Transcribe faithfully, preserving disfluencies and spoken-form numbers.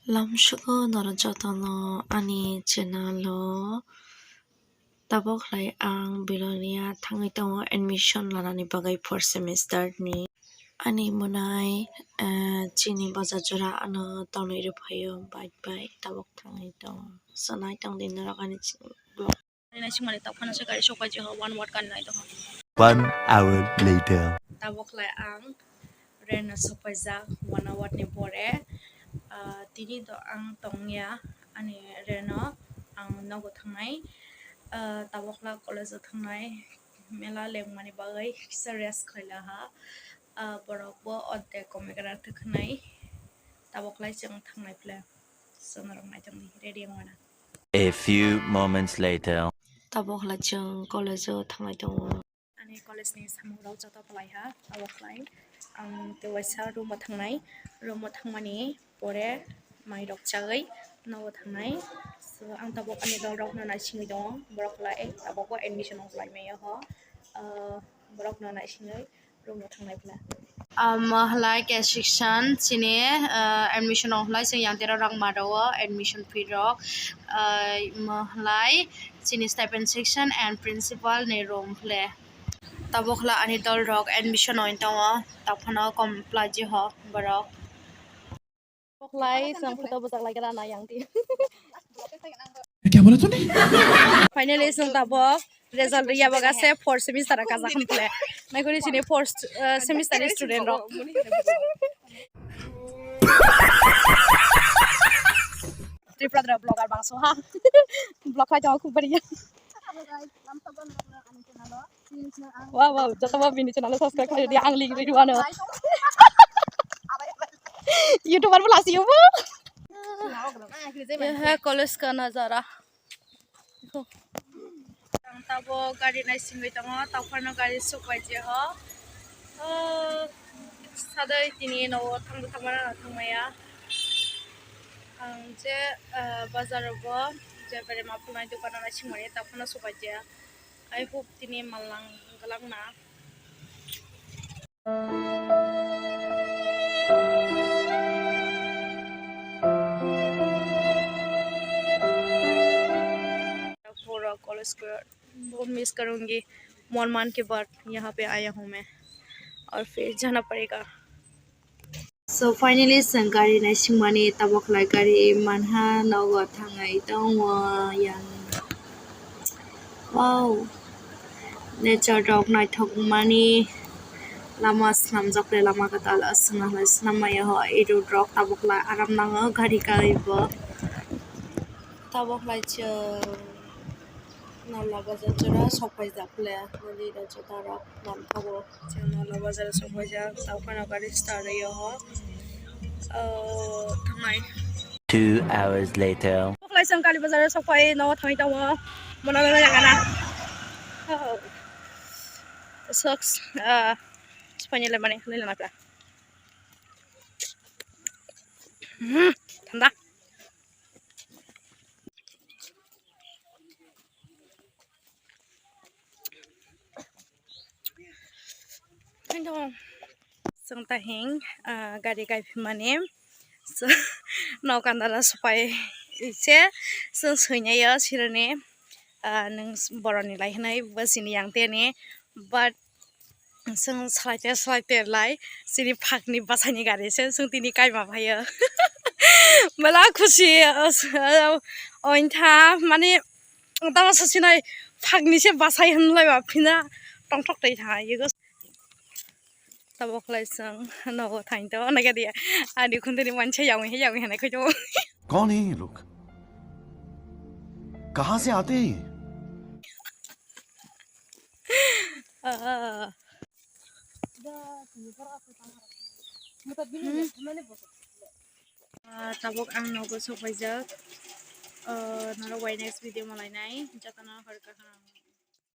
Lamsugo norok jotono ani channel o. Tabuk khlai ang Belonia thangwi tongo admission lanani bagwi fourth semester ni. Ani mwnai, eh, chini bajar jora ano tonwi rw phaio bike bai tabuk thangwi tongo. Chwng nai tongdi norok ani chini vlog. Naisingmani tokphano se gari sokpaijaho, one hour gari nai tongo. One hour later. Tabuk khlai ang Reno sokpaijak one hour ni pore. Ah, tini to ang tongya ani Reno, ang nogo thangnai. Ah, tabuk khlai college o thangnai, mela lengmani bagwi kisa rest khlailaha. Ah, borok bo ordek komikra thwknai. Tabuk khlai chwng thangnai phle. Chwng norok naitokni ready wngmana. A few moments later. Tabuk khlai chwng college o thangnai tongo. Ani college ni samung rok joto khlai ha, abo khlai ang tei waisa room o thangnai, room o thangmani pore mai rok chagwi nogo thangnai. So, ang tabuk ani dol rok no naisingwi tongo, borok khlai tabuk bo admission wng khlai maya ho, ah, borok no naisingwi room o thangnai phle. Omo khlai cash section chini, ah, admission rok khlai chwng yang tero rang ma rwo admission fee rok, ah, omo khlai chini stipend section and principal ni room khle. Tabuk khlai ani dol rok admission oi tongo, taphano kom plaji ho borok. Boklai chwng photo bwchak lai gra na yang di. क्या बोला तूने? Finally chwng tabuk result rwya baga se fourth semester a kajak hwn khle. Naikori chini fourth, uh, semester ni student rok. Tripura dra vlogger bangso ha. Vlog khai tongo khub bari. Wow, wow, joto bo bini channel subscribe khlai di, ang link rwdi ano. YouTuber bo lasi bo. Ye hai college ka nazara. Ang tabo gari naisingwi tongo, tokphano gari sokbai je ho. Oh, sadai tini nogo thangbo thangmana thangmaya. Ang je, ah, bazar rogo je bere ma phunai dukano naisingmani tokphano sokbai je. I hope tini malang galak na. Pura college ko bahut miss karungi. Mon man ke baat yahan pe aaya hoon main aur phir jana padega. So finally chwng gari naisingmani tabuk khlai gari manha nogo thangwi tongo yang. Wow, nature rok naithok mani lama swnamjak le lama kwtal aswk nahwlai swnam maya ho road rok tabuk khlai aram nango gari kaibo tabuk khlai chwng. Nala bazar jora sokpaijak le nini rajadara manthogo. Chwng Nala bazar sokpaijak, tokphano gari start rwyo ho. Oh, thangnai. Two hours later. Boklai chwng Kali bazar sokpai, nogo thangwi tongo. Mona mona jagana. Oh. Socks, ah, sokpaini le mani, nini lama pla. Hmm, thanda. Chwng ta hing, ah, gari kai phimani. So, nokandara sopai se, chwng soinayo sironi, ah, nwng boroni lai hinwi, bo chini yang teni. But Chwng salai ter salai ter lai chini phakni bwsaini gari se chwng tini kaima phaio. Mela khusi, os-, ointha mani tamo sasinai phakni se bwsai hwnlaiba phina tongthok twi tha yego. Tabuk lai chwng nogo thainto naga dia ani khuntini mansa yawi he yawi hanai khoito. कौन है ये लोग? कहाँ से आते हैं ये? Ah. Ah, tabuk ang nogo sokpaijak. Ah, norok bai next video malainai. Jotono hor kaham.